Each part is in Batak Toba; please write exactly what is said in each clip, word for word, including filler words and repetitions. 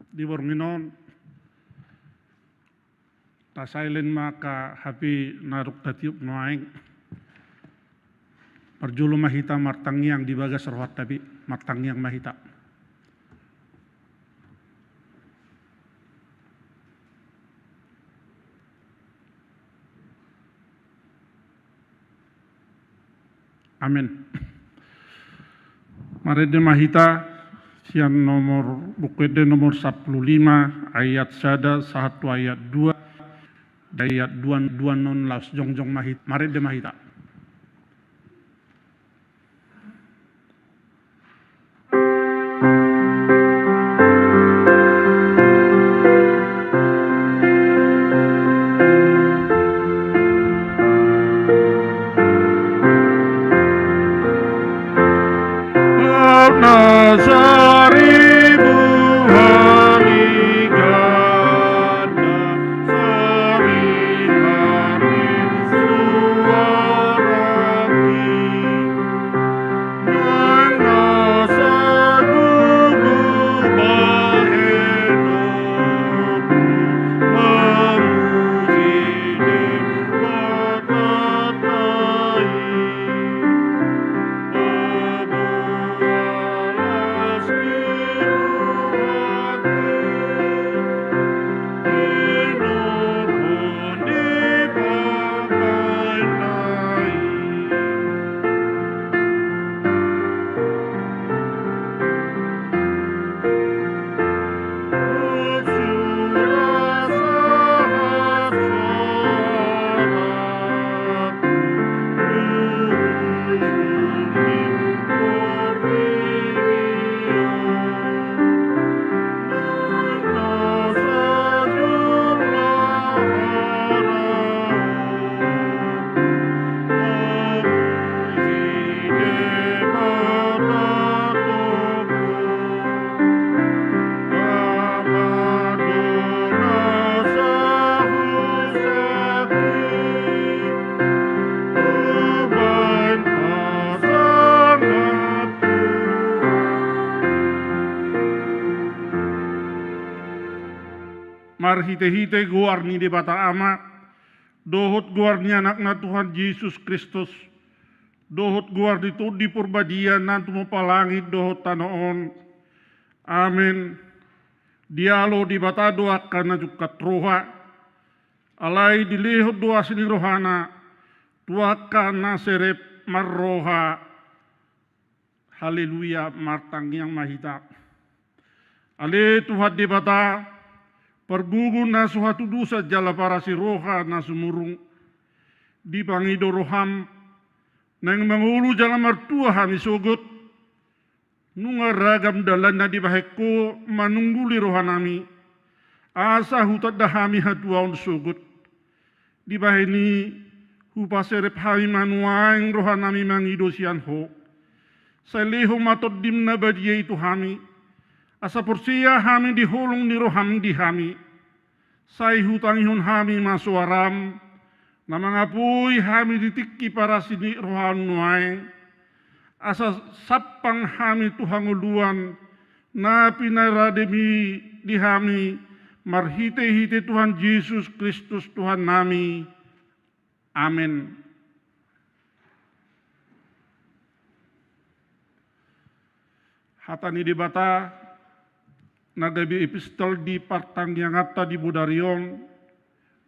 Di borngin on, tasilent ma angka H P na adong tatiop nuaeng. Parjolo ma hita martangiang di bagas rohanta be, martangiang ma hita. Amen. Marende ma hita sian nomor, Buku Ende nomor sampulu lima, ayat sada sahat tu ayat dua. Di ayat dua, dua on laos jongjong ma hita. Marende ma hita. Marhitehite goar ni Debata Ama, dohot goar ni Anakna Tuhan Jesus Kristus, dohot goar ni Tondi Parbadia na tumompa langit dohot tano on. Amen. Dialo Debata do angka na jungkat roha, alai dilehon do asi ni rohana tu angka na serep marroha. Haleluya, martangiang ma hita. Ale Tuhan Debata, pargogo na so hatudosan jala parasi roha na sumurung, dipangido roham, naeng mangolu jala martua hami sogot, nunga ragam dalan na dibahen ho manungguli rohanami, asa hutanda hami hatuaon sogot. Dibahen i, hupaserep hami ma nuaeng rohanami mangido sian ho. Sai lehon ma Tondim na badia i tu hami, asa porsea hami di holong ni roham di hami. Sai hutangihon hami ma soaram, na mangapoi hami di tingki parasi ni roham nuaeng, asa sampang hami tu hangoluan na pinarademi di hami, marhitehite Tuhan Jesus Kristus Tuhannami. Amen. Hata ni Debata na gabe epistol di partangianganta di bodari on,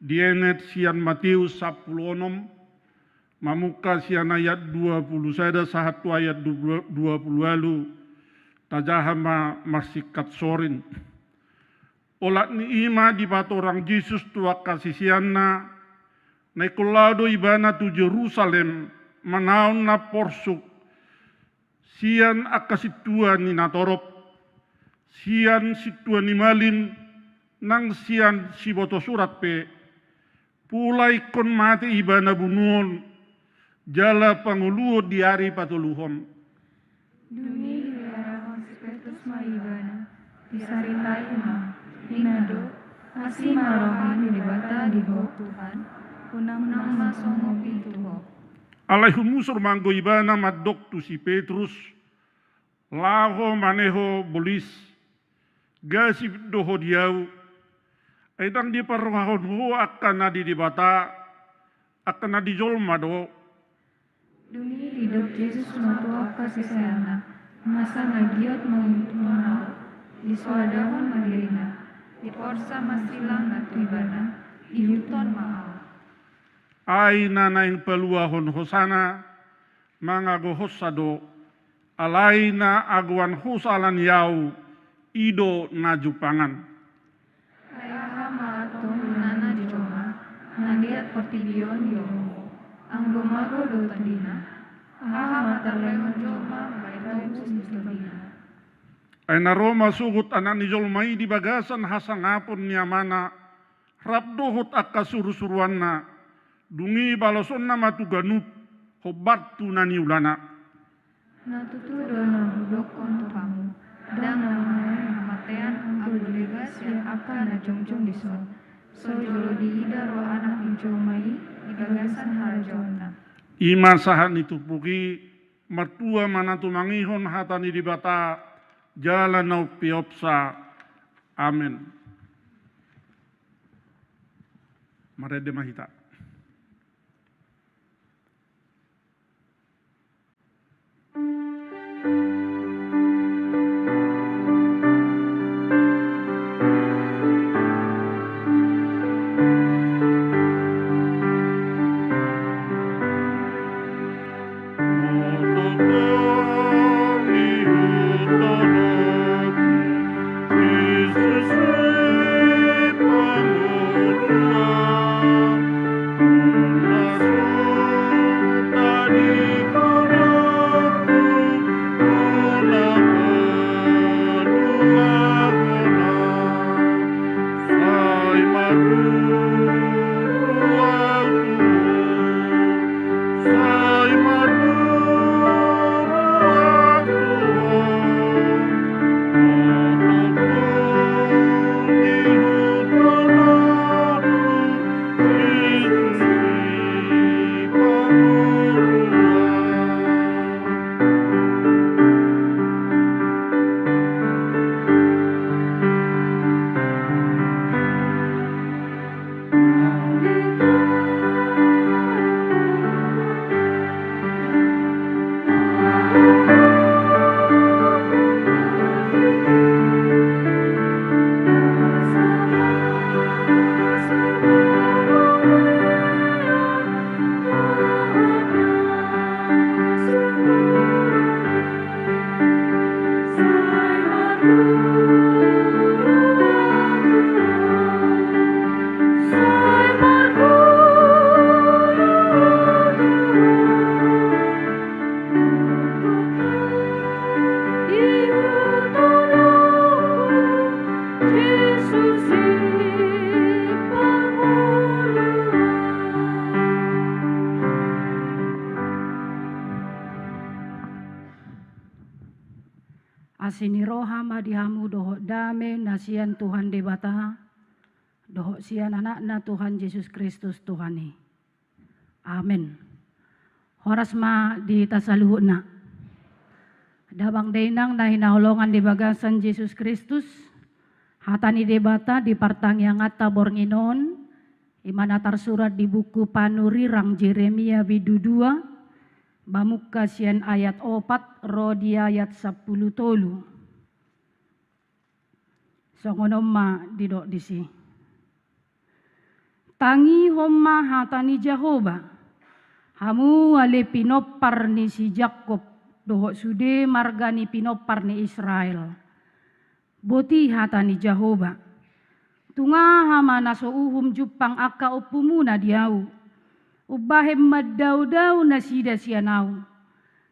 dienet sian Mateus sampulu onom, mamungka sian ayat dua pulu sada sahat tu ayat dua pulu ualu, tajaha ma marsingkat sorin. Olat ni i ma dipatorang Jesus tu angka siseanna, na ingkon laho do ibana tu Jerusalem, manaon na porsuk, sian angka sintua ni natorop, sian sintua ni malim, nang sian siboto surat pe, pola ingkon mate ibana bunuon, jala pangoluon di ari patoluhon. Dung i diarahon si Petrus ma ibana, disaritai ma, ninna do, asi ma roha ni Debata di ho Tuhan, unang ma songon i tu ho. Alai humusur ma anggo ibana mandok tu si Petrus, laho maneho bolis. Gasip do ho di ahu. Ai ndang diparrohahon ho angka na di Debata, angka na di jolma do. Dung i didok Jesus ma tu angka siseanna, masa na giot mangihuthon ahu, disoadahon ma dirina, diporsa ma silang na tu ibana, ihuthon ma ahu. Ai na naeng paluahon hosana, mangagohonsa do, alai na agoan hosa ala ni ahu, i do na jumpangan. Ai aha ma antong gunana di jolma, mangaliat portibi on di ombun, anggo mago do tondina? Aha ma tarlehon jolma, bahen tobus di tondina? Ai na ro ma sogot Anak ni jolma i di bagasan hasangapon ni Amana, rap dohot angka surusuruanna, dung i balosonna ma tu ganup, hombar tu na niulana. Na tutu do na hudokkon tu hamu, ndang na mangalean hamatean anggo legan sian angka na jongjong dison. So jolo diida ro Anak ni jolma i di bagasan harajaonna. I ma sahat ni turpuk i. Martua ma na tumangihon hata ni Debata, jala na umpeopsa. Amen. Marende ma hita. Asi ni roha ma di hamu dohot dame na sian Tuhan Debata, dohot sian Anakna Tuhan Jesus Kristus Tuhan i. Amen. Horas ma di hita saluhutna. Damang dainang na hinaholongan di bagasan Jesus Kristus, hata ni Debata di partangianganta borngin on, i ma na tarsurat di buku Panurirang Jeremia bindu dua, mamungka sian ayat opat ro di ayat sampulu tolu. Songon on ma didok disi. Tangihon ma hata ni Jahowa, hamu ale pinompar ni si Jakkob, dohot sude marga ni pinompar ni Israel. Boti hata ni Jahowa. Tung aha ma na so uhum jumpang angka ompumuna di ahu? Umbahen mandaodao nasida sian ahu.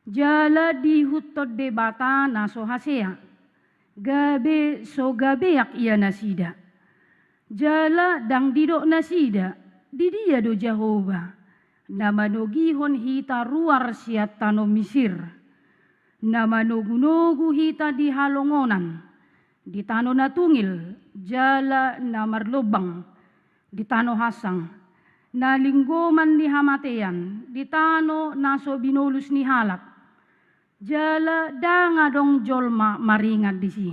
Jala diihuthon Debata na so hasea. Gabe so gabeak ia nasida. Jala ndang didok nasida, didia do Jahowa, na manogihon hita ruar sian tano Misir, na manogunogu hita di halongonan, di tano na tungil, jala na marlombang, di tano hasang, na linggoman ni hamatean, di tano na so binolus ni halak. Jala ndang adong jolma maringan disi.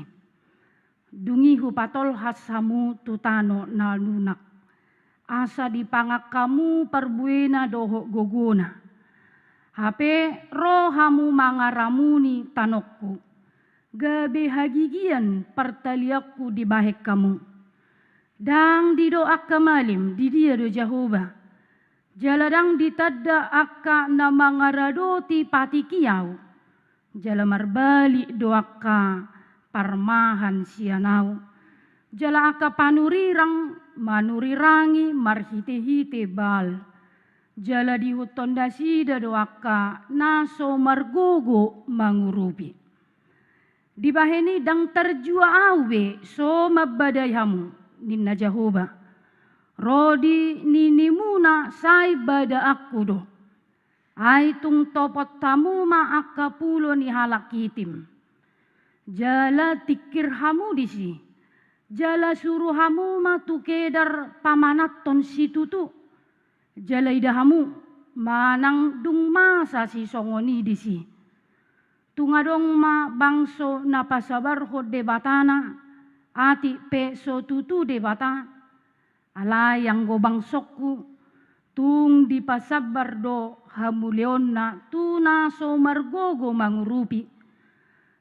Dung i hupatolhas hamu tu tano na lunak, asa dipangan hamu parbuena dohot gogona. Hape ro hamu mangaramuni tanongku, gabe hagigian partalianku dibahen hamu. Ndang didok angka malim, di dia do Jahowa. Jala ndang ditanda angka na mangaradoti patik i ahu. Jala marbalik do angka parmahan sian ahu. Jala angka panurirang manurirangi marhitehite Baal. Jala diihuthon nasida do angka na so margogo mangurupi. Dibahen i ndang tarjua ahu be so mambadai hamu, ninna Jahowa. Ro di ninimuna sai badaanku do. Ai tung topot hamu ma angka pulo ni halak Kitim. Jala tingkir hamu disi. Jala suru hamu ma tu Kedar pamananhon situtu. Jala ida hamu, manang dung masa sisongon i disi. Tung adong ma bangso na pasabarhon Debatana, atik pe so tutu Debata. Alai anggo bangsongku, tung dipasabar do hamuliaonna tu na so margogo mangurupi.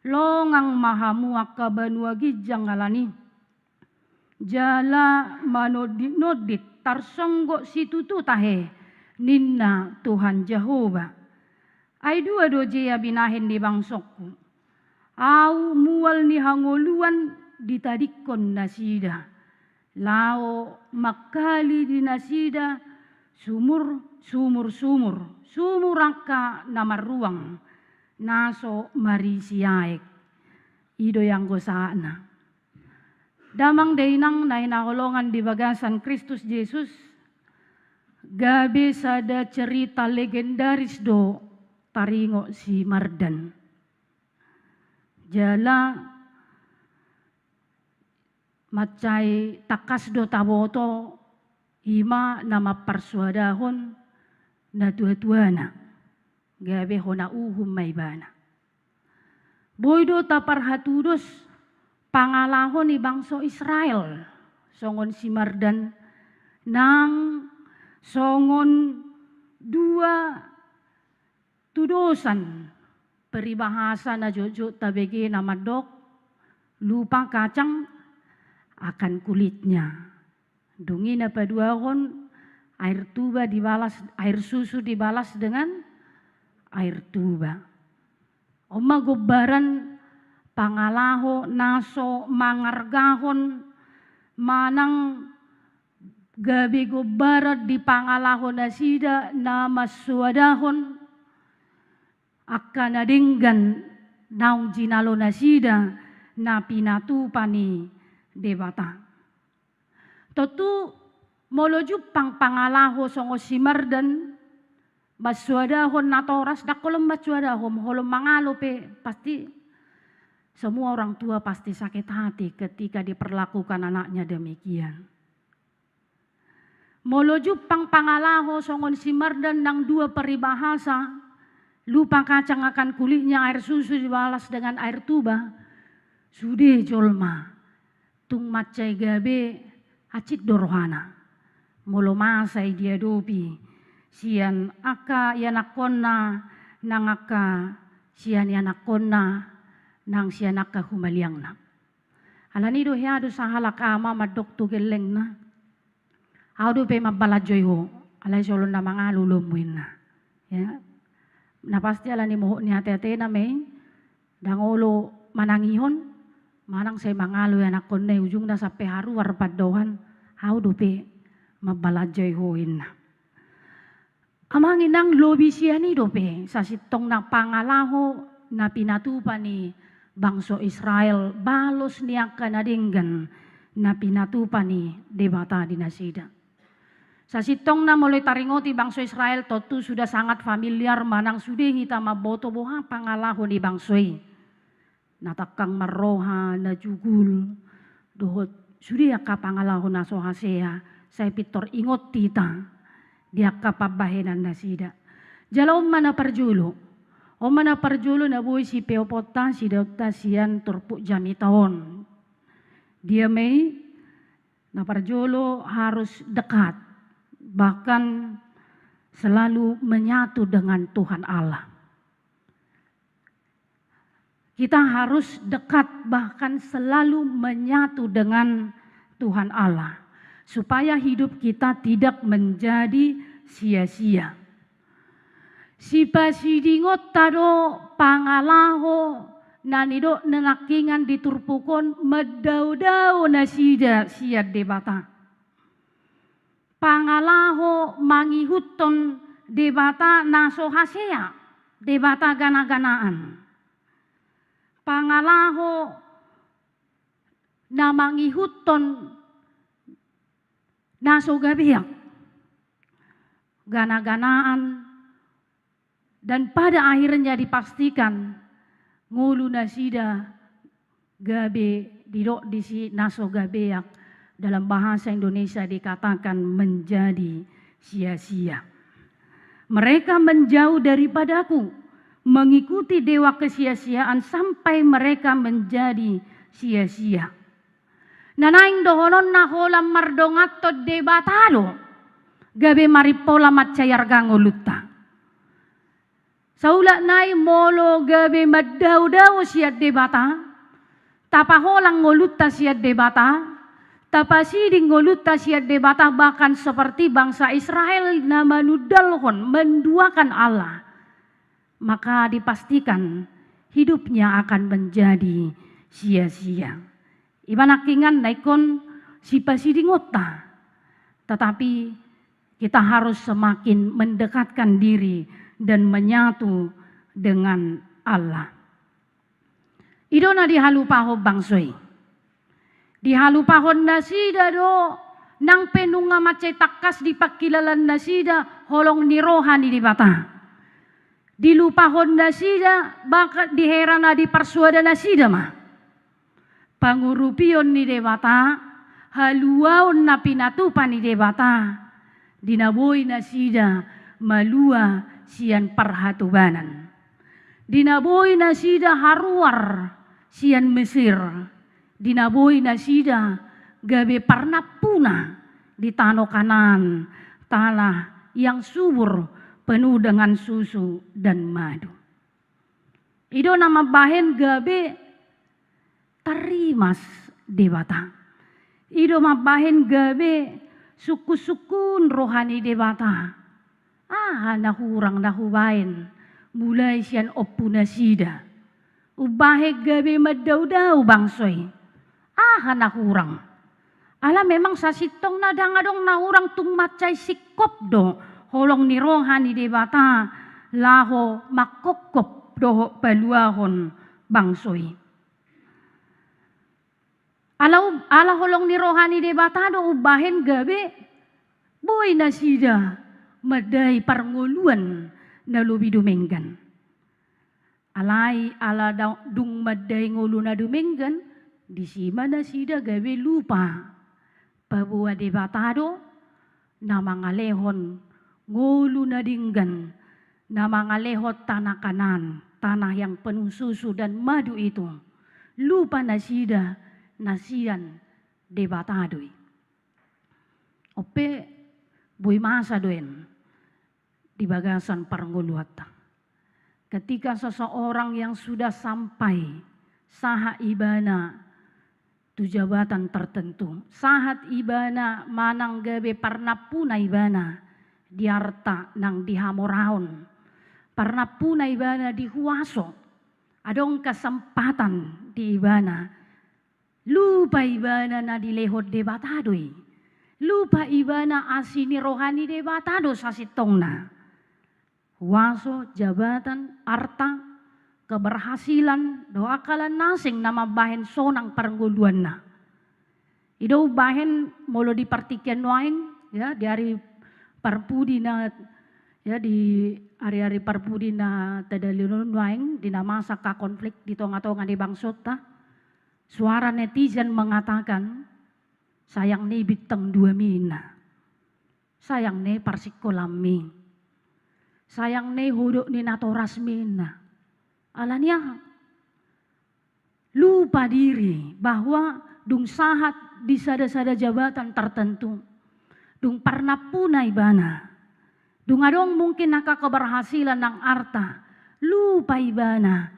Longang ma hamu angka banua ginjang alani. Jala manonditnondit tarsonggot situtu tahe, ninna Tuhan Jahowa. Ai dua do jea binahen ni bangsongku. Ahu mual ni hangoluan ditadingkon nasida. Laho mangkali di nasida sumur, sumur, sumur, sumur angka na marruang, na so marisi aek. I do i anggo sahatna. Damang dainang na hinaholongan di bagasan Kristus Jesus, gabe sada cerita legendaris do taringot si Mardan. Jala mansai tangkas do taboto, i ma na mamparsoadahon natuatuana, gabe hona uhum ma ibana. Boi do taparhatudos pangalaho ni bangso Israel songon si Mardan, nang songon dua tudosan peribahasa na jotjot tabege na mandok, lupa kacang akan kulitnya. Dung i na paduahon, air tuba dibalas, air susu dibalas dengan air tuba. On ma gombaran pangalaho na so mangargahon manang gabe gombaran di pangalaho nasida na mansoadahon angka na denggan naung jinalo nasida na pinatupa ni Debata. Tontu molo jumpang pangalaho songon si Mardan, mansoadahon natoras, ndang holom mansoadahon, holom mangalo pe, pasti semua orang tua pasti sakit hati ketika diperlakukan anaknya demikian. Molo jumpang pangalaho songon si Mardan nang dua peribahasa, lupa kacang akan kulitnya, air susu dibalas dengan air tuba, sude jolma tung mansai gabe hansit do rohana. Molo masa i diadopi sian angka ianakkonna, nang angka sian ianakkonna, nang sian angka humaliangna. Alani do hea do sahalak ama mandok tu gellengna, ahu dope mambalanjoi ho, alai so olo na mangalo lomu, inna. Ya. Na pasti alani mohop ni ateatena ma i, ndang olo manangihon, manang sai mangalo ianakkonna i, ujungna sampe haruar pandohan, ahu dope mambalanjoi ho, inna. Amang inang, lobi sian i dope sasintongna pangalaho na pinatupa ni bangso Israel, balos ni angka na denggan na pinatupa ni Debata di nasida. Sasintongna molo taringoti bangso Israel, tontu sudah sangat familiar manang sude hita mamboto boha pangalaho ni bangso i. Na tangkang marroha, na jugul, dohot sude angka pangalaho na so hasea, sai pintor ingot hita di angka pambahenan nasida. Jala on ma na parjolo, on ma na parjolo na boi sipeoponta, sidaonta sian turpuk jamita on. Dia ma i, na parjolo harus dekat, bahkan selalu menyatu dengan Tuhan Allah. Kita harus dekat, bahkan selalu menyatu dengan Tuhan Allah, supaya hidup kita tidak menjadi sia-sia. Sipasidingonta do pangalaho na nidok na nangkiningan di turpuk on mandao-dao nasida sian Debata. Pangalaho mangihuthon debata na so hasea, debata gana-ganaan. Pangalaho na mangihuthon na so gabeak, gana-ganaan, dan pada akhirnya dipastikan ngolu nasida gabe didok disi na so gabeak, dalam bahasa Indonesia dikatakan menjadi sia-sia. Mereka menjauh daripada-Ku, mengikuti dewa kesia-siaan sampai mereka menjadi sia-sia. Na naeng dohononna holan mardonganhon debata do gabe marimpola mansai arga ngolunta. Saulak nai molo gabe mandao-dao sian debata, tapaholang ngolunta sian debata, tapasiding ngolunta sian debata, bahkan seperti bangsa Israel na manundalhon, menduakan Allah, maka dipastikan hidupnya akan menjadi sia-sia. I ma nangkiningan na ingkon sipasidingonta. Tetapi kita harus semakin mendekatkan diri dan menyatu dengan Allah. I do na dihalupahon bangso i. Dihalupahon nasida do nang pe nunga mansai tangkas dipangkilalaan nasida holong ni roha ni Debata. Dilupahon nasida, bahkan di hera na diparsuada nasida ma. Pangurupion ni Debata, haluaon na pinatupa ni Debata, di na boi nasida malua sian parhatobanan. Di na boi nasida haruar sian Mesir. Di na boi nasida gabe parnampuna di tano Kanaan, tanah yang subur, penuh dengan susu dan madu. I do na mambahen gabe tarrimas Debata. I do mambahen gabe sungkun-sungkun roha ni Debata. Aha na hurang na hubahen mulai sian ompu nasida? Umbahen gabe mandao-dao bangso i. Aha na hurang? Ala memang sasintongna ndang adong na hurang, tung mansai singkop do holong ni roha ni Debata laho mangkophop dohot paluahon bangso i. Ala, ala holong ni roha ni Debata do umbahen gabe boi nasida mandai parngoluan na lobi dumenggan. Alai ala da-, dung mandai ngolu na dumenggan, disi ma nasida gabe lupa paboa Debata do na mangalehon ngolu na denggan, na mangalehon tanah Kanaan, tanah yang penuh susu dan madu itu. Lupa nasida na sian Debata do i. On pe boi masa do en di bagasan parngoluanta. Ketika seseorang yang sudah sampai sahat ibana tu jabatan tertentu, sahat ibana manang gabe parnampuna ibana di arta nang di hamoraon, parnampuna ibana di huaso, adong kesempatan di ibana, lupa ibana na dilehon Debata do i. Lupa ibana asi ni roha ni Debata do sasintongna. Huaso, jabatan, arta, keberhasilan, dohot angka na asing na mambahen sonang parngoluanna. I do umbahen molo di partingkian nuaeng, ya, di ari parpudi na, ya, di ari-ari parpudi na tadalion nuaeng, di na masa angka konflik di tonga-tonga ni bangsonta, suara netizen mengatakan, "Sayang ni bintang duami," ninna. "Sayang ni parsingkolanmi. Sayang ni hodok ni natorasmi," ninna. Alani aha? Lupa diri bahwa dung sahat di sada-sada jabatan tertentu, dung parnampuna ibana, dung adong mungkin angka keberhasilan nang arta, lupa ibana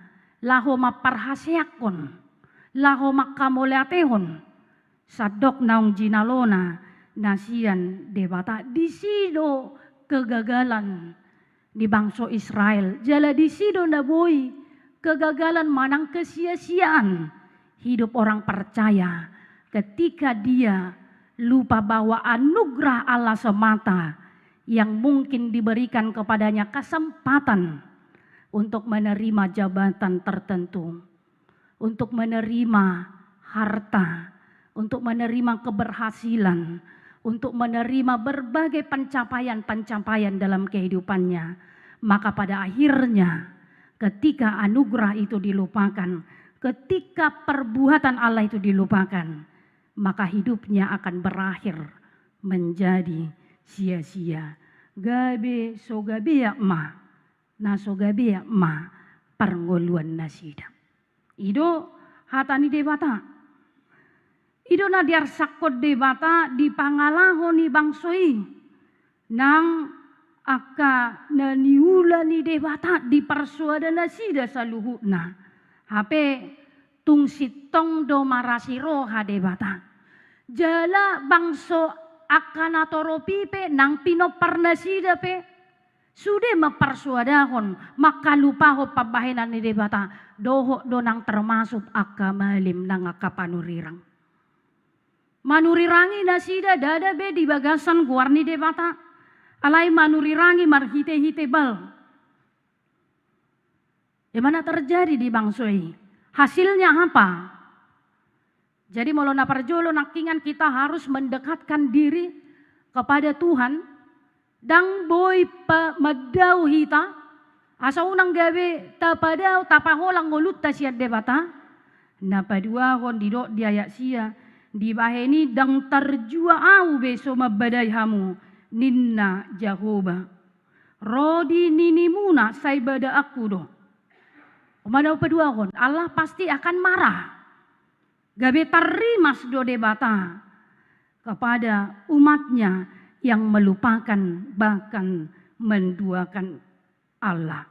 laho mamparhaseanghon, laho mangkamauliatehon sandok naung jinalona na sian Debata. Disi do kegagalan di bangso Israel. Jala disi do na boi kegagalan manang kesia-siaan hidup orang percaya ketika dia lupa bahwa anugerah Allah semata yang mungkin diberikan kepadanya kesempatan untuk menerima jabatan tertentu, untuk menerima harta, untuk menerima keberhasilan, untuk menerima berbagai pencapaian-pencapaian dalam kehidupannya. Maka pada akhirnya, ketika anugerah itu dilupakan, ketika perbuatan Allah itu dilupakan, maka hidupnya akan berakhir menjadi sia-sia. Gabe so gabe ma, na so gabe ma parngoluan nasida. I do hata ni Debata. I do na diarsakhon Debata di pangalaho ni bangso i. Nang angka na niula ni Debata diparsoada nasida saluhutna. Hape tung sintong do marasi roha Debata. Jala bangso angka natorop i pe nang pinompar nasida pe sude mamparsoadahon, mangkalupahon pambahenan ni Debata, dohot do nang termasuk angka malim nang angka panurirang. Manurirangi nasida ndada be di bagasan goar ni Debata, alai manurirangi marhite-hite Baal. Ima na terjadi di bangso i. Hasilnya apa? Jadi molo na parjolo nangkingan kita harus mendekatkan diri kepada Tuhan, ndang boi pa mandao hita, asa unang gabe tapadao, tapaholang ngolunta sian Debata. Na paduahon didok di ayat sia, dibahen i ndang tarjua ahu be so mambadai hamu, ninna Jahowa. Ro di ninimuna sai badaanku do. Ima na paduahon, Allah pasti akan marah. Gabe tarrimas do Debata kepada umatnya yang melupakan bahkan menduakan Allah.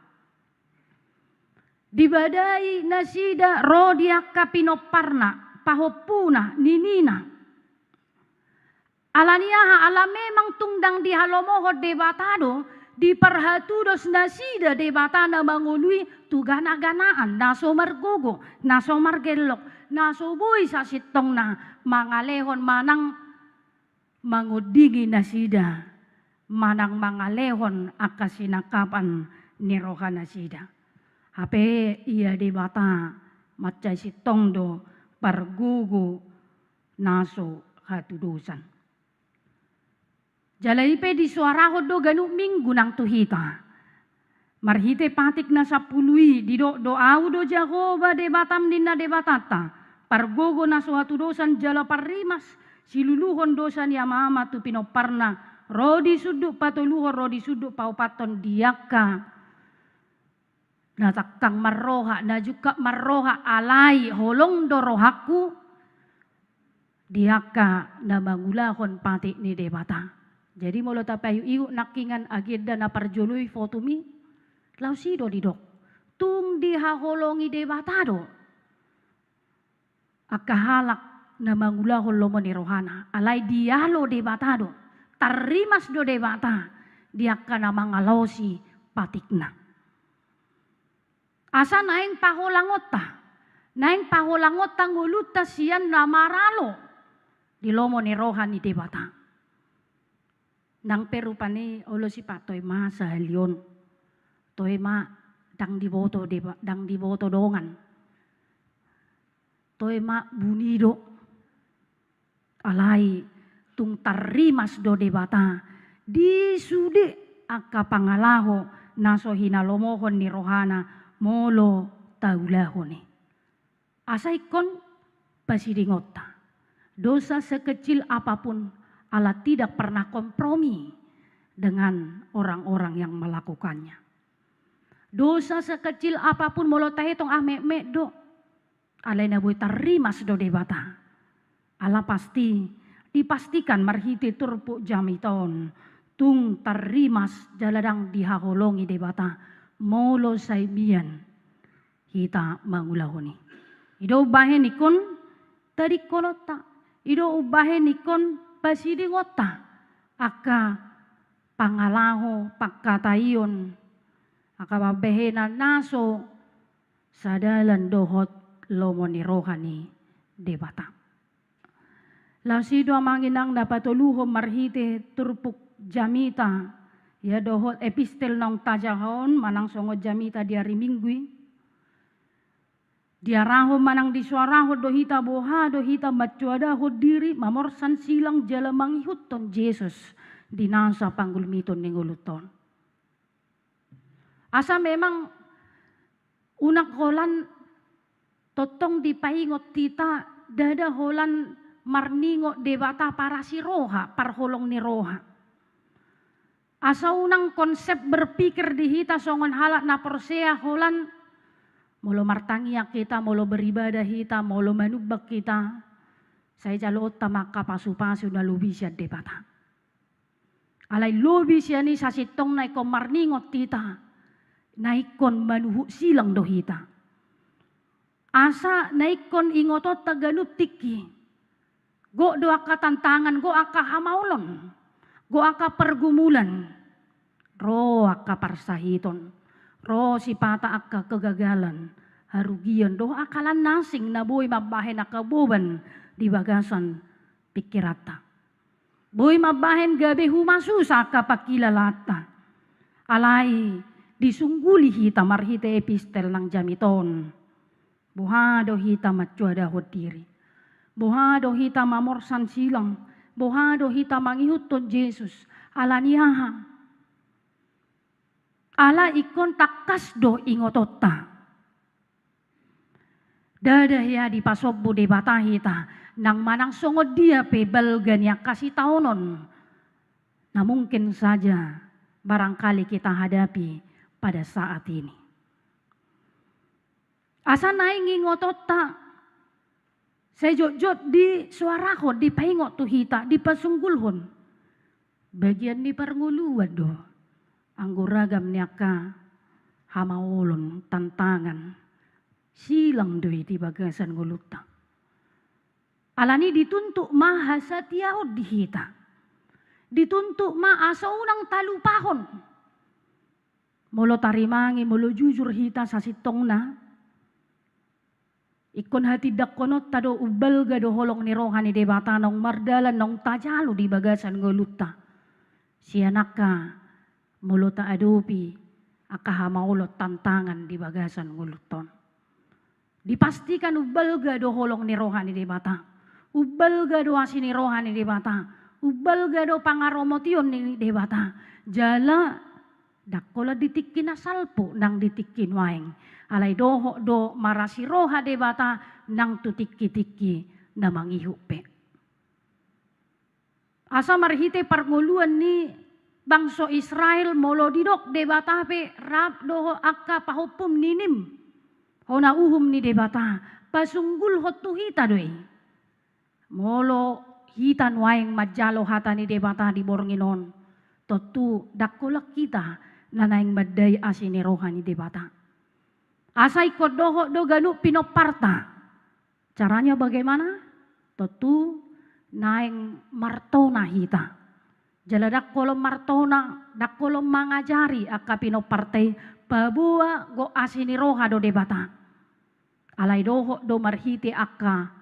Dibadai nasida ro di angka pinomparna, pahompuna, ninina. Ala ni aha? Ala memang tung ndang dihalomohon Debata do, diparhatudos nasida Debata na mangolu i tu gana-ganaan, na so margogo, na so margellok, na so boi sasintongna mangalehon manang mangondingi nasida, manang mangalehon angka sinangkapan ni roha nasida. Hape ia Debata mansai sintong do pargogo na so hatudosan. Jala i pe disoarahon do ganup Minggu nang tu hita. Marhite patik na sampulu i didok do, ahu do Jahowa Debatam, ninna Debatanta, pargogo na so hatudosan jala parrimas, siluluhon dosa ni ama-ama tu pinomparna, ro di sundut patoluhon, ro di sundut paopathon di angka na tangkang marroha, na jungkat marroha, alai holong do rohangku di angka na mangulahon patik ni Debata. Jadi molo tapaihut-ihut nangkingan agenda na parjolo i, foto mi, laos i do didok. Tung dihaholongi Debata do angka halak na mangulahon lomo ni rohana, alai dialo Debata do, tarrimas do Debata di angka na mangalaosi patikna. Asa naeng paholangonta, naeng paholangonta ngolunta sian na maralo di lomo ni roha ni Debata. Nang pe rupani olo sipa, toe ma sahali on, toe ma ndang diboto Deba-, ndang diboto dongan. Toe ma buni do. Alai tung tarrimas do Debata di sude angka pangalaho na so hinalomohon ni rohana molo taulahon i. Asa ingkon pasidingonta. Dosa sekecil apapun, Allah tidak pernah kompromi dengan orang-orang yang melakukannya. Dosa sekecil apapun, molo taetong, ah, metmet do, alai na boi tarrimas do Debata. Ala pasti, dipastikan marhite turpuk jamita on, tung tarrimas jala ndang dihaholongi Debata, molo sai mian hita mangulahon i. I do umbahen ingkon tadingkononta, i do umbahen ingkon pasidingonta angka pangalaho, pangkataion, angka pambahenan na so sadalan dohot lomo ni roha ni Debata. Laos i do amang inang na patoluhon marhite turpuk jamita, ia dohot epistel naung tajaha on manang songon jamita di ari Minggu i. Diarahon manang disoarahon do hita boha do hita mancoadahon diri, mamorsan silang jala mangihuthon Jesus di nasa panggulmiton ni ngolunta on. Asa memang unang holan tongtong dipaingot hita, ndada holan marningot Debata parasi roha, parholong ni roha. Asa unang konsep berpikir di hita songon halak na porsea holan, molo martangiang hita, molo beribadah hita, molo manumban hita, sai jaloonta ma angka pasupasu na lobi sian Debata. Alai lobi sian i sasintongna ingkon marningot hita, na ingkon manuhuk silang do hita. Asa na ingkon ingotonta ganup tingki, gok do angka tantangan, gok angka hamaolon, gok angka pergumulan, ro angka parsahiton, ro sipata angka kegagalan, harugian dohot angka lan na asing na boi mambahen angka boban di bagasan pingkiranta. Boi mambahen gabe humasusa angka pangkilalaanta. Alai disungguli hita marhite epistel naung jamita on. Boha do hita mancoadahon diri? Boha do hita mamorsan silang? Boha do hita mangihuthon Jesus? Ala ni aha? Ala ingkon tangkas do ingotonta. Ndada hea dipasombu Debata hita nang manang songon dia pe balga ni angka sitaonon na mungkin saja barangkali kita hadapi pada saat ini. Asa naeng ingotonta sai jotjot disoarahon, dipaingot tu hita, dipasunggulhon. Bagian ni parngoluan do anggo ragam ni angka hamaolon, tantangan, silang do i di bagasan ngolunta. Alani dituntut ma hasatiaon di hita. Dituntut ma asa unang talupahon. Molo tarimangi, molo jujur hita sasintongna, ingkon hatindangkononta do umbalga do holong ni roha ni Debata naung mardalan naung tajalo di bagasan ngolunta. Sian angka molo taadopi angka hamaolon tantangan di bagasan ngolunta on. Dipastikan umbalga do holong ni roha ni Debata. Umbalga do asi ni roha ni Debata. Umbalga do pangaromotion ni Debata. Jala ndang holan di tingki na salpu nang di tingki nuaeng. Alai dohot do marasi roha Debata nang tu tingki-tingki na mangihut pe. Asa marhite parngoluan ni bangso Israel molo didok Debata pe rap dohot angka pahompum ninim, hona uhum ni Debata, pasunggulhon tu hita do i. Molo hita nuaeng manjalo hata ni Debata di borngin on, tontu ndang holan hita na naeng mandai asi ni roha ni Debata. Asa ingkon dohot do ganup pinomparta. Caranya bagaimana? Tontu naeng martona hita. Jala ndang holan martona, ndang holan mangajari angka pinomparta i, paboa gok asi ni roha do Debata. Alai dohot do marhite angka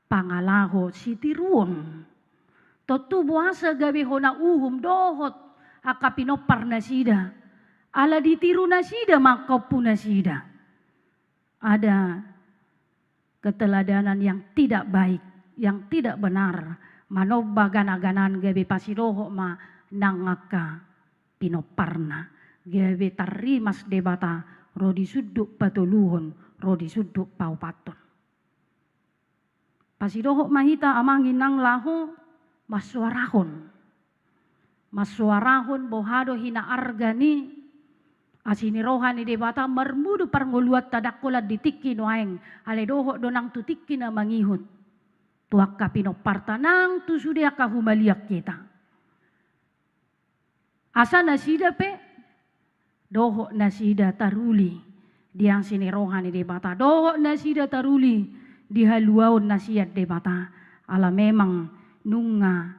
pangalaho sitiruon. Tontu boasa gabe hona uhum dohot angka pinompar nasida. Ala ditiru nasida ma angka ompu nasida. Ada keteladanan yang tidak baik, yang tidak benar, manomba gana-ganaan gabe pasidohot ma nang angka pinomparna, gabe tarrimas Debata ro di sundut patoluhon, ro di sundut paopathon. Pasidohot ma hita amang inang laho mansoarahon. Mansoarahon boha do hinaarga ni asi ni roha ni Debata marmudu parngoluanta ndang holan di tingki nuaeng, alai dohot do nang tu tingki na mangihut. angka pinomparta nang tu sude angka humaliang hita. Asa nasida pe dohot nasida taruli di asi ni roha ni Debata, dohot nasida taruli di haluaon na sian Debata, ala memang nunga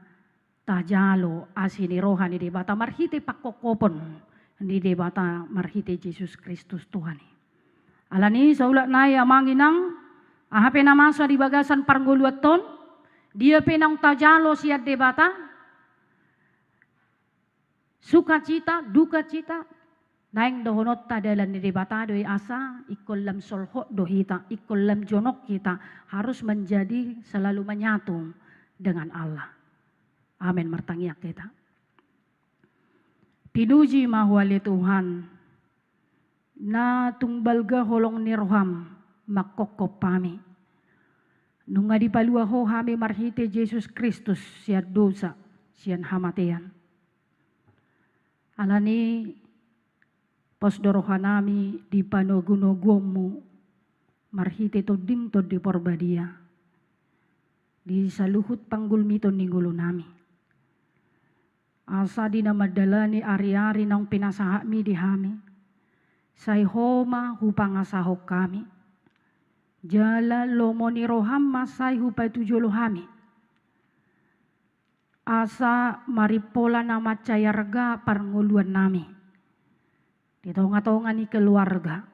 tajalo asi ni roha ni Debata marhite pangkophopon ni Debata marhite Jesus Kristus Tuhan i. Alani i saulak nai amang inang, aha pe na masa di bagasan parngoluanta on, dia pe naung tajalo sian Debata, sukacita, dukacita, naeng dohononta dalan ni Debata do i, asa ingkon lam solhot do hita, ingkon lam jonok hita, harus menjadi selalu menyatu dengan Allah. Amen. Martangiang hita. Pinuji ma Ho ale Tuhan, na tung balga holong ni roham mangkophop hami. Nunga dipalua Ho hami marhite Jesus Kristus sian dosa, sian hamatean. Alani i pos do rohanami di panogunoguonmu marhite Tondim Tondi Porbadia di saluhut panggulmiton ni ngolunami. Asa di na mandalani ariari naung pinasahatmi di hami, sai Ho ma hupangasahon hami. Jala lomo ni roham ma sai hupatujolo hami. Asa marimpola na mansai arga parngoluannami di tongatonga ni keluarga,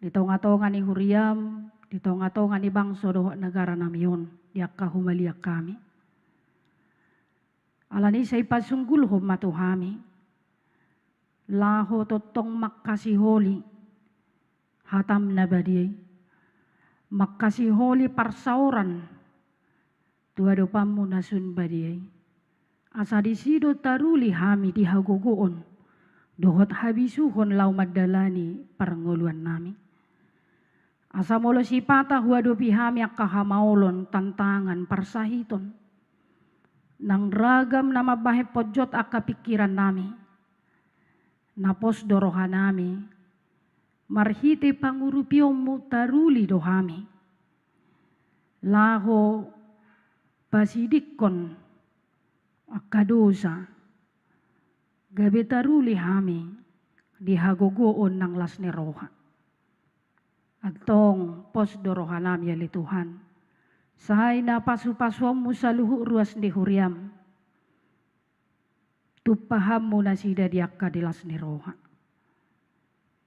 di tongatonga ni huriam, di tongatonga ni bangso dohot negaranami on, di angka humaliang hami. Alani i sai pasunggul Ho ma tu hami, laho tongtong mangkasiholi hatam na badia i, mangkasiholi parsaoran tu adopanmu na sun badia i. Asa disi do taruli hami di hagogoon dohot habisuhon laho mandalani parngoluannami. Asa molo sipata huadopi hami angka hamaolon, tantangan, parsahiton, nang ragam na mambahen ponjot angka pingkirannami, na pos do rohanami, marhite pangurupionmu taruli do hami laho pasidingkon angka dosa, gabe taruli hami di hagogoon nang las ni roha. Antong pos do rohanami ale Tuhan, sai na pasupasuonmu saluhut ruas ni huriam, tumpahanmu nasida di angka di las ni roha.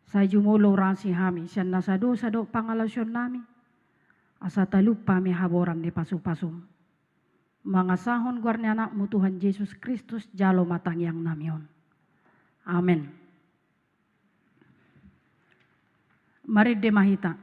Sai jumolo urasi hami sian nasa dosa dohot pangalaosionnami, asa talup hami haboran ni pasupasum. Mangasahon goar ni Anakmu Tuhan Jesus Kristus, jalo ma tangiangnami on. Amen. Marende ma hita.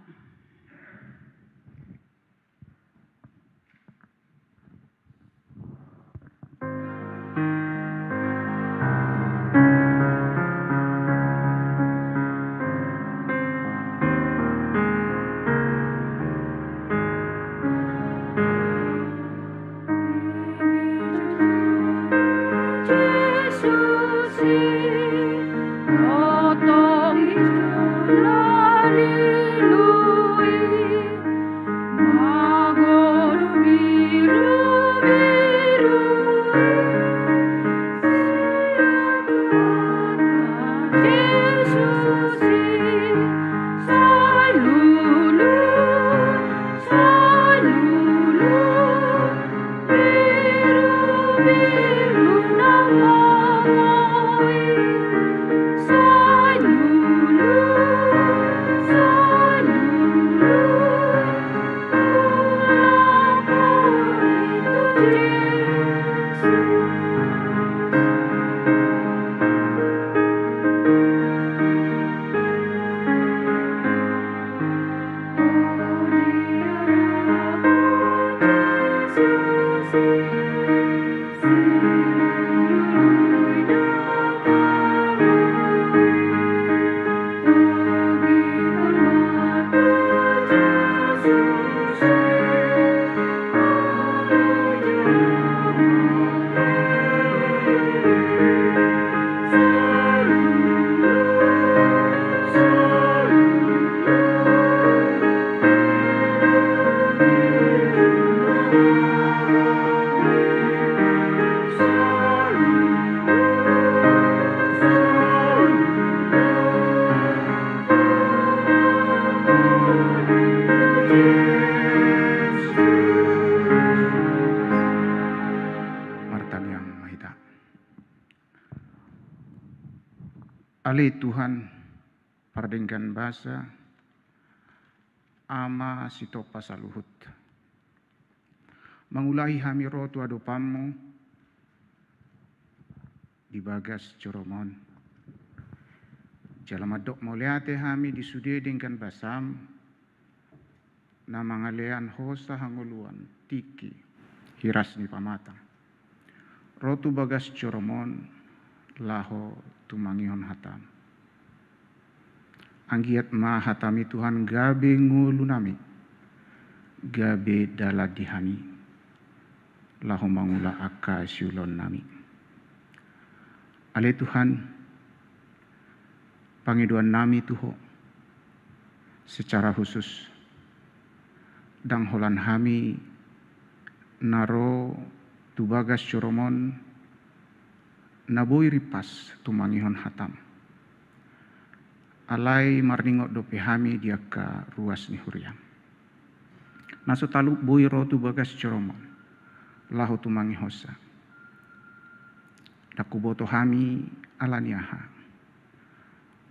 Ale Tuhan, pardenggan basa, Ama sitompa saluhut. Mangulahi hami ro tu adopanmu di bagas joroMon. Jala mandok mauliate hami di sude denggan basaM, na mangalean hosa hangoluan tingki hiras ni pamatang. Ro tu bagas joroMon laho tumangihon hataM. Anggiat ma hataMi Tuhan gabe ngolunami, gabe dalan di hami, laho mangula angka siulaonnami. Ale Tuhan, pangidoannami tu Ho secara khusus, ndang holan hami na ro tu bagas joroMon na boi rimpas tumangihon hataM. Alai marningot dope hami di angka ruas ni huriaM, na so talup boi ro tu bagas joroMon laho tumangihonsa. Ndang huboto hami ala ni aha,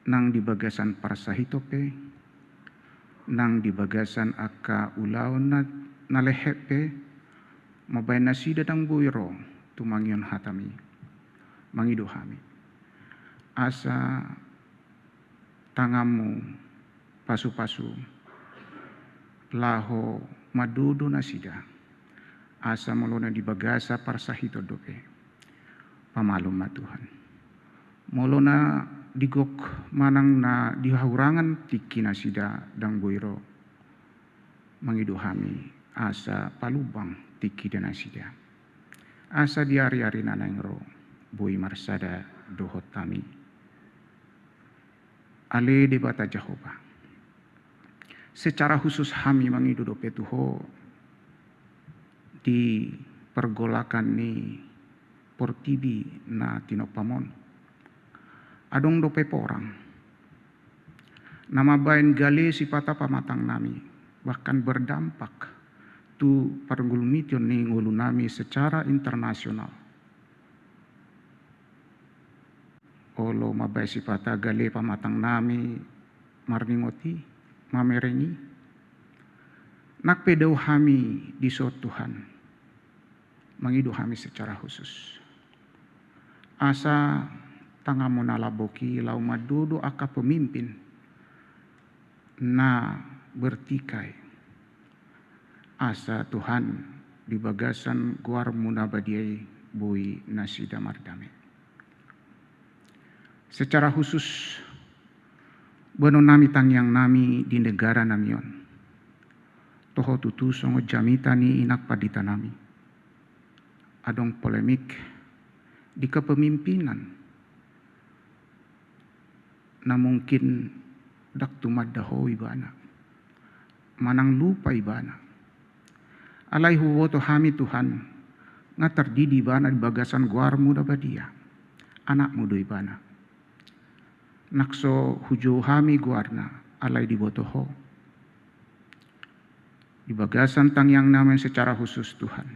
nang di bagasan parsahiton pe, nang di bagasan angka ulaon na, na lehet pe, mambahen nasida ndang boi ro tumangihon hataMi. Mangido hami, asa tanganMu pasupasu laho mandodo nasida, asa molo na di bagasan parsahiton dope, pamalum ma Tuhan. Molo na di gok manang na di hahurangan tingki nasida ndang boi ro, mangido hami asa palumbang tingkida nasida, asa di ariari na naeng ro boi marsada dohot hami. Ale Debata Jahowa, secara khusus hami mangido dope tu Ho di pergolakan ni portibi na tinompam on. Adong dope porang na mambahen gale sipata pamatangnami, bahkan berdampak tu pargulmition ni ngolunami secara internasional. Olo mambahen sipata gale pamatangnami marningot i, mamereng i. Nang pe dao hami dison Tuhan, mangido hami secara khusus, asa tanganMu na lambok i laho mandodo angka pemimpin na bertikai, asa Tuhan di bagasan goarMu na badia i boi nasida mardame. Secara khusus, boanonnami tangiangnami di negaranami on. Toho tutu songon jamita ni inang panditanami, adong polemik di kepemimpinan na mungkin ndang tumanda Ho ibana, manang lupa ibana. Alai huboto hami Tuhan, nga tardidi ibana di bagasan goarMu na badia. AnakMu do ibana. Nang so hujou hami goarna, alai diboto Ho. Di bagasan tangiangnami secara khusus Tuhan,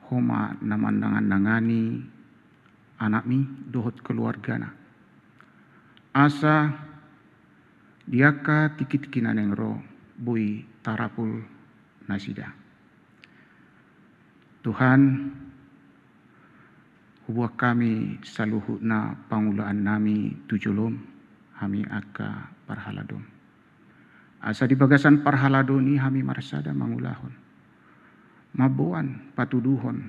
Ho ma na manangan-nangani anakmi dohot keluargana, asa di angka tingki-tingki na naeng ro boi tarapul nasida. Tuhan, hubuat hami saluhutna pangulaannami tu jolom, hami angka parhaladom. Asa di bagasan parhaladon i hami marsada mangulahon, mamboan, patuduhon,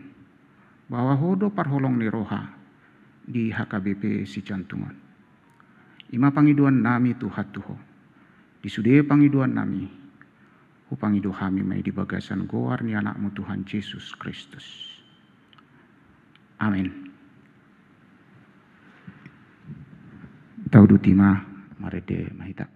bahwa Ho do parholong ni roha di H K B P Sijantung on. I ma pangidoannami Tuhan tu Ho. Di sude pangidoannami, hupangido hami ma i di bagasan goar ni AnakMu Tuhan Jesus Kristus. Amen. Tauduti ma, marende ma hita.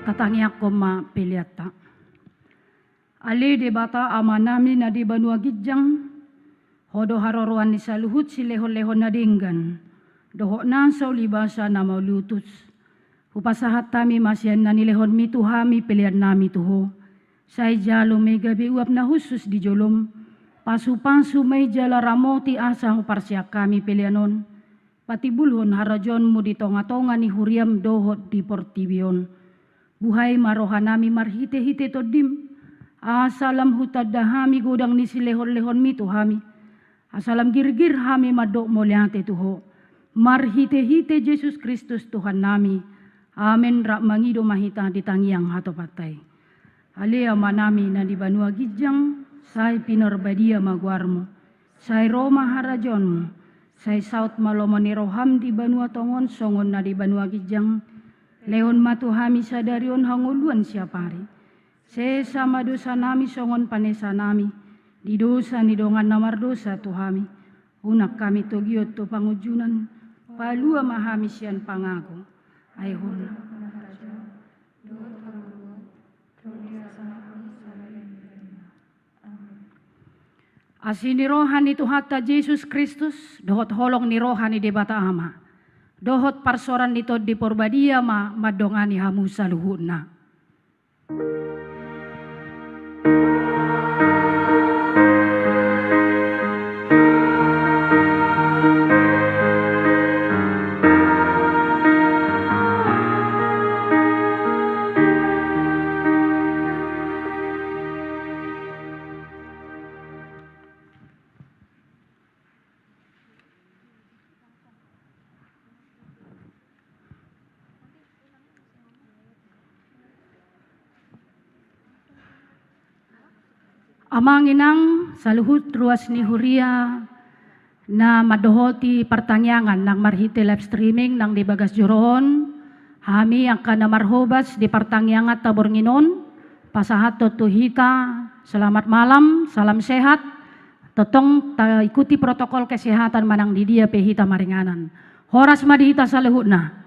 Tatangiangkon ma peleanta. Ale Debata Amanami na di banua ginjang, Ho do haroroan ni saluhut silehonlehon na denggan, dohot na saulibasa na mauliutus. Hupasahat hami ma sian na nilehonmi tu hami peleannami tu Ho. Sai jalo ma i gabe uap na hushus di jolom, pasupasu ma i jala ramoti asa huparsian hami pelean on, patimbulhon harajaonmu di tongatonga ni huriam dohot di portibi on. Buhai ma rohanami marhitehite Tondim, asa lam hutanda hami godang ni silehonlehonmi tu hami, asa lam girgir hami mandok mauliate tu Ho, marhitehite Jesus Kristus Tuhannami. Amen. Rap mangido ma hita di tangiang hatopanta i. Ale Amanami na di banua ginjang, sai pinarbadia ma goarmu. Sai ro ma harajaonmu. Sai saut ma lomo ni roham di banua tonga on songon na di banua ginjang. Lehon ma tu hami sadari on hangoluan siapari. Sesa ma dosanami songon panesanami di dosa ni dongan na mardosa tu hami. Unang hami togihon tu pangunjunan, palua ma hami sian pangago. Ai Ho do asi ni roha ni Tuhanta Jesus Kristus, dohot holong ni roha ni Debata Ama, dohot parsaoran ni Tondi Porbadia ma mandongani hamu saluhutna. Amang inang, saluhut ruas ni huria na mandohoti partangiangan nang marhite live streaming nang di bagas joro on, hami angka na marhobas di partangianganta borngin on, pasahathon tu hita, selamat malam, salam sehat, tongtong taikuti protokol kesehatan manang di dia pe hita maringanan. Horas ma di hita saluhutna.